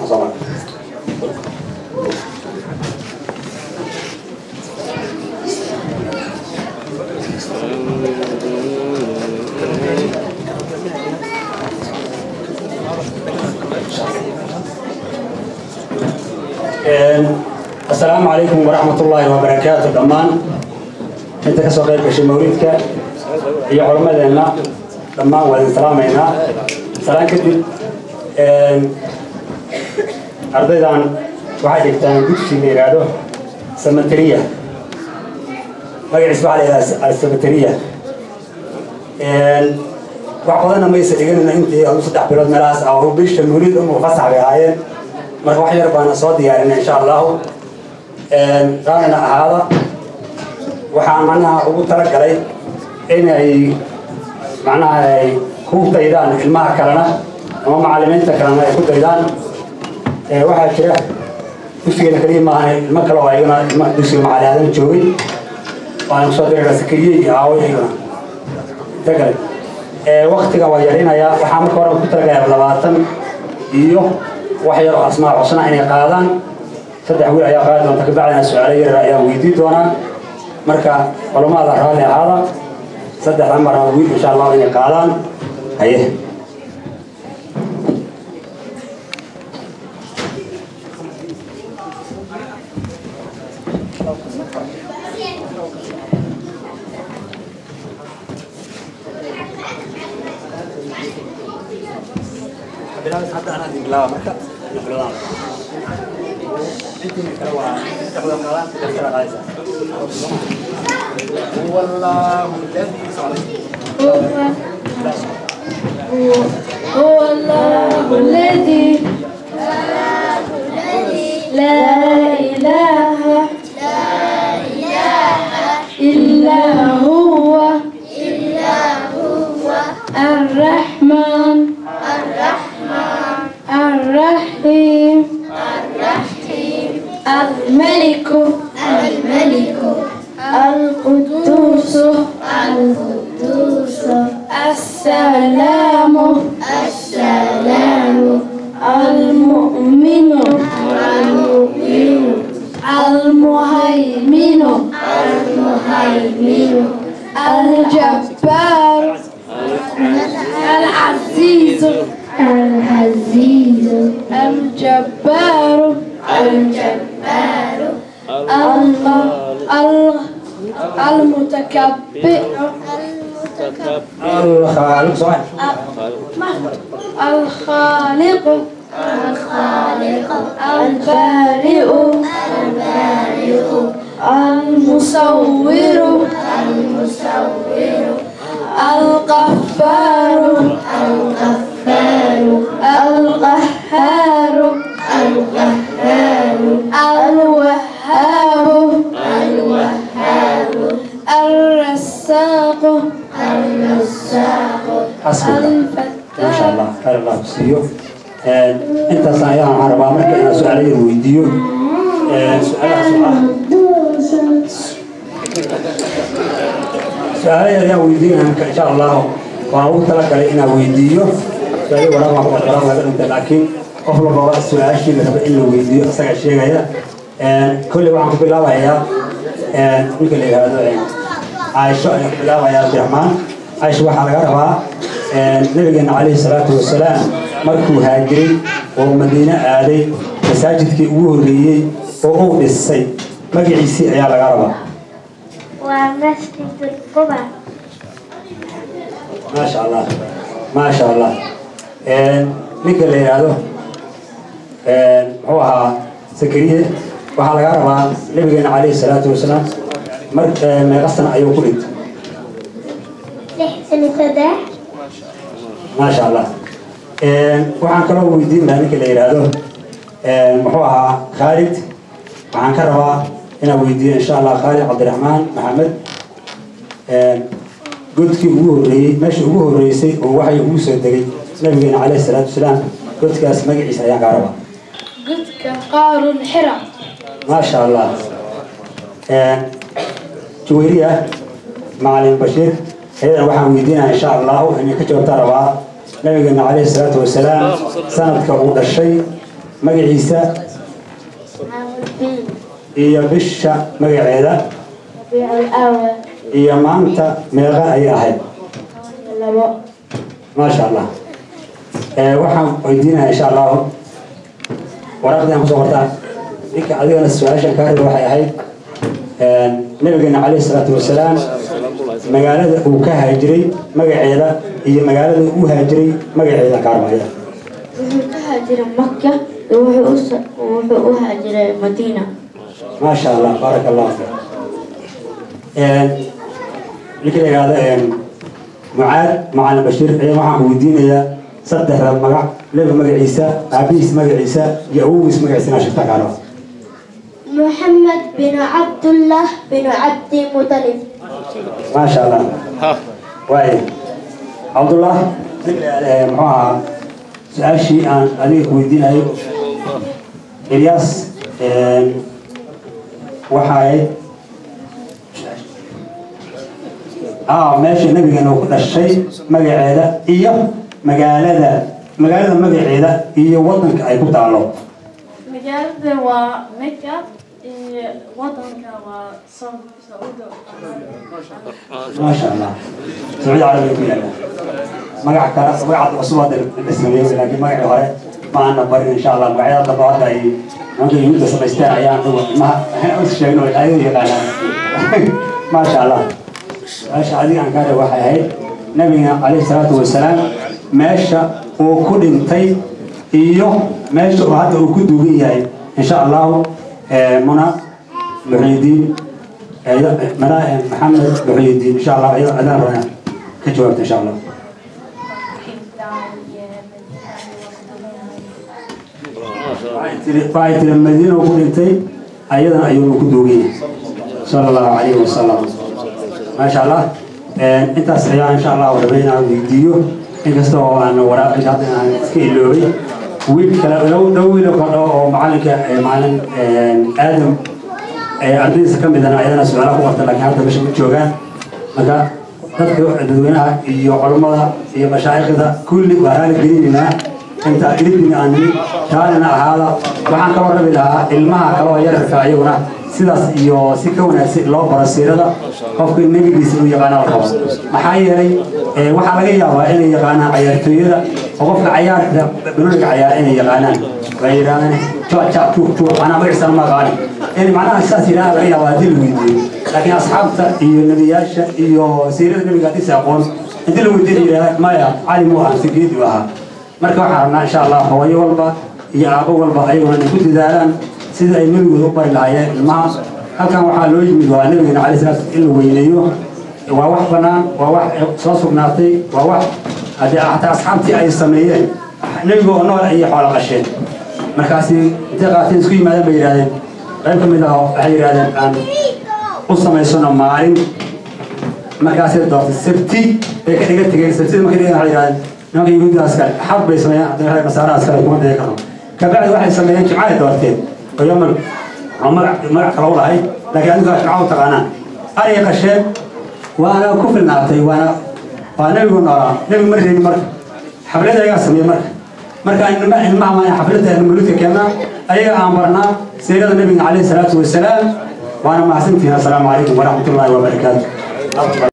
Soomaali. Asalaamu calaykum waraxmat ullaahi wabarakaatu. Dhammaan inta ka soo qayb gashay mawlidka iyo culammadeenna dhammaan waa idin salaamaynaa. Salaan kadib, ardaydan waxay dhigtaan dugsi la yidhaahdo Samateriya. Magaciis waxaa la yidhahdaa Alsamateriya. Wax badanna maysa dhiganina, intii adu 3 bilood meelahaas ah oo bisha mawlid umu fasax bay ahaayeen. Marka wax yar baana soo diyaarinay, insha Allahu raanina ahaada. Waxaan macnaha ugu talagalay inay macnaha ay ku daydaan ilmaha kalena ama macallimiinta kalena ay ku daydaan. Waxaa jira dugsigeena kaliya maahan, ilmo kale oo ayaguna ilma dugsiga macalin Aadan joogay waan kusoo dirayna. Sakariye iyo aawo iyaguna inta kale waktiga waa yarinayaa. Waxaa marka hore ku talagalaya 20 iyo wax yar oo asmaa cusna inay qaadaan. Saddex wiil ayaa qaadi doonta, kabacdina su-aalo yaryar ayaa weydiin doonaa. Marka culamada raalli ahaada, saddexdan maraa wiil insha Allahu inay qaadaan. Haye. Hadda anaa idin bilaaba. Marka bilowdaan, intii kale waa saddexda qaadaan, saddex kale qaadaysaa. هو الله الذي هو الله الذي لا إله إلا هو، الرحمن الرحيم، الملك القدوس، السلام، المؤمن، المهيمن، الجبار، العزيز، الجبار، الله المتكبر، الخالق صح. الخالق، البارئ، المصور، الغفار، القهار، الوهاب، الرزاق، حسبك ما شاء الله، khayr Allah ku siiyo. Intaas ayaan waxaan rabaa marka inaan su-aalo yar weydiiyo. Su-aalahaas oo ah su-aalo yar ayaan weydiinaya. Marka insha Allahu waan ugu talagalay inaan weydiiyo su-aalo waraaq waan ku qorqoran laga dhintay, laakiin qof walbaba su-aashii la rabo in la weydiiyo isagaa sheegaya. Kolley waxaan ku bilaabayaa ninka la yidhaahdo Caaisho ayaan ku bilaabayaa, Cabdiraxmaan. Caaisho, waxaa laga rabaa nabigeena calayhi salaatu wasalaam markuu haajiray oo Madiine aaday, masaajidkii ugu horreeyey oo uu dhisay magaciisii ayaa laga rabaa. Waa Masjid Quba. Maasha Allah, maasha Allah. Ninka la yidhaahdo muxuu ahaa Sakariye, waxaa laga rabaa nabigeena calayhi salaatu wasalaam mar meeqa sana ayuu ku dhintay? 63. Maasha Allah. Waxaan kaloo weydiin lahaa ninka la yidhaahdo muxuu ahaa Khaalid. Waxaan ka rabaa inaan weydiiyo insha Allah Khaalid Cabdiraxmaan Maxamed, godkii ugu horreeyey, meeshii ugu horreysay oo waxay ugu soo degay nabigeena calayhi salaatu wasalaam, godkaas magaciisa ayaan kaa rabaa. Godka Qaarul Xira. Maasha Allah. Juwayriya Macalin Bashiir, ayadana waxaan weydiinaya insha Allahu inay ka jawaabtaan rabaa nabigeena calayhi salaatu wasalaam sanadka uu dhashay magaciisa iyo bisha magaceeda iyo maanta meeqa ayay ahayd? Maasha Allah. Waxaan weydiinayaa insha Allahu waraaqdii aan kusoo qortaa ninka adigana su-aashan kaa raba waxay ahayd nabigeena calayhi salaatu wasalaam magaalada uu ka haajiray magaceeda iyo magaalada uu haajiray magaceeda kaa raba ayada. Wuxuu ka haajiray Maka, wuxuu u haajiray Madiina. Maasha Allah, baaraka allahu fiik. Ninka la yidhaahdo Mucaad Macalin Bashiir ayaa waxaan ku weydiinayaa saddexda magac, laba magaciisa, aabihiis magaciisa iyo awowgiis magaciisa inaa sheegtaa kaa raba. Muhammad bin Abdullah bin Abdi Muttalib. Maasha Allah. Waay Cabdullah, muxuu ahaa su-aashii aan adiga ku weydiinayo Ilyas waxa ahayd meesha nabigeena uu ku dhashay magaceeda iyo magaalada magaceeda iyo wadanka ay ku taalo. Magaalada waa Mecca iyo wadanka waa Sacuudi. Maasha Allah, Sacuudi Carabiya ku yaala. Magac kale, magaca cusub hadda la sameeyey, laakiin magacii hore ma aana barin. Insha Allah magacyada dambe hadda ay nimanka yuhuudda samaysteen ayaan anagu ilmaha u sheegno, ayaga yaqaanaan. Maasha Allah. Su-aasha adiga aan kaa raba waxay ahayd nabiga calayhi salaatu wasalaam meesha uu ku dhintay iyo meesha uu hadda uu ku duugan yahay. Insha Allahu Muna Muxyidiin, Mana Maxamed Muxyidiin, insha Allah adaan rabaa ka jawaabta insha Allah. Waxay tiri Madiina uu ku dhintay, ayadana ayuu ku duugan yahay sala Allahu calayhi wasalam. Maasha Allah. Intaas ayaa insha Allah rabay inaan weydiiyo, inkasta oo aan waraaqi hadda aan iska iloobay wiil kale, dhow wiil oo kale oo macalinka macalin Aadam ardaydiisa ka midana ayadana su-aalaha ku qorta, laakiin hadda meesha ma joogaan. Marka dadka dadweynaha iyo culummada iyo mashaayikhda kulli waa raali gelinaynaa inta ilibina aan nimid, raalina ahaada. Waxaan kaloo rabi lahaa ilmaha kale oo yararka ayaguna sidaas iyo si ka wanaagsan loo baro siirada qofka nebigiisa inuu yaqaana la rabo. Maxaa yeelay waxaa laga yaabaa inay yaqaanaan cayaartooyada oo qofka cayaarka banooniga cayaara inay yaqaanaan, waxay yidhahdaan ja ja tuug tuug, macnaha magaciisana ma aqaani, in macnaha sidaas yidhahdaan laga yaabaa haddii la weydiiyo. Laakiin asxaabta iyo nebiyaasha iyo siirada nebiga haddiisa aqoon haddii la weydiiyo yidhahdaan maya cali muu ahaa sigeedi u ahaa. Marka waxaan rabnaa insha Allah hooyo walba iyo aabo walba ayaguna inay ku dadaalaan sida ay nebigooda u bari lahaayeen ilmaha. Halkan waxaa loo yimid waa nabigeena calayhi salaatu in la weyneeyo, waa wax bannaan, waa wax soo sugnaatay, waa wax haddii xataa asxaabtii ay sameeyeen. Nebiga oo nool ayay xoolo qasheen, markaasi intay qaateen isku yimaadeen bay yidhahdeen, qayb ka mid ah waxay yidhahdeen aan u samaysano maalin. Markaasay doortay sabti bay ka dhiga tegeen. Sabtida markay dhigan waxay yidhahdeen nimanka yuhuuddaas kale xaq bay sameeyeen, haddana waxay nasaarahaas kale kuma daya karno. Kabacdi waxay sameeyeen jimcahay doorteen oo yoomal oo magac kale u lahay, laakiin adigu jimca u taqaanaan. Ariga qasheen waana ku filnaatay, waana waa nebigu noolaa, nebigu ma reebin. Marka xafladda ayagaa sameeyey. Marka ilmaha maan xafladda mawlidka keennaa, ayaga aan barnaa siirada nebiga calayhi salaatu wasalaam. Waana mahadsantihiin. Assalaamu calaykum waraxmatullaahi wabarakaatu.